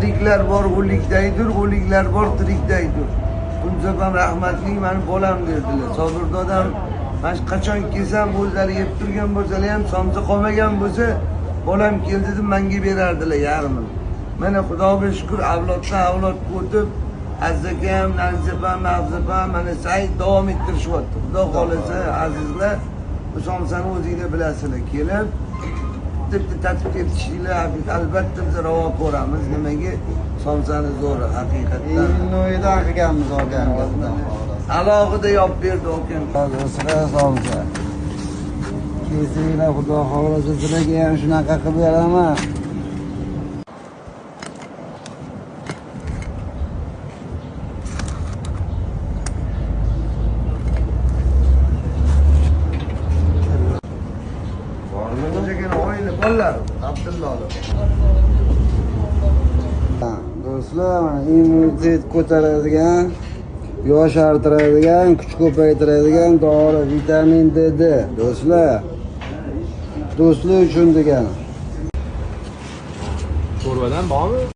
Tiriklar bor o'likdaydir, o'liklar bor tirikdaydir. Kunzapam rahmatli mani bolam derdilar. Sobir dodam mana shu qachon kelsam o'zlari yeb turgan bo'lsalar ham somsa qolmagan bo'lsa, bolam keldi deb menga berardilar yarmini. Mana Xudoga shukur, avloddan avlodga o'tib, Aziz akam, Nargiz opam, Mahfuza opam mana Said davom ettirishyapti. Xudo xohlasa, azizlar, bu somsani o'zinglar bilasizlar. Kelib bitta tatib ketishinglar albatta biz ravo ko'ramiz. Nimaga somsani zo'ri haqiqatdan. Iyun qilganmiz okamga, xudo xohlasa. Alohida yopib berdi akam. Do'stlar, somsa. Kelsanglar, xudo xohlasa, sizlarga ham shunaqa qilib beraman. O'shagina oila bolalar Abdullohlar. Do'stlar, mana immunitet ko'taradigan, yoshartiradigan, kuch ko'paytiradigan dori vitamin D. Do'stlar, do'stlik uchun degan. Sho'rvadan bormi?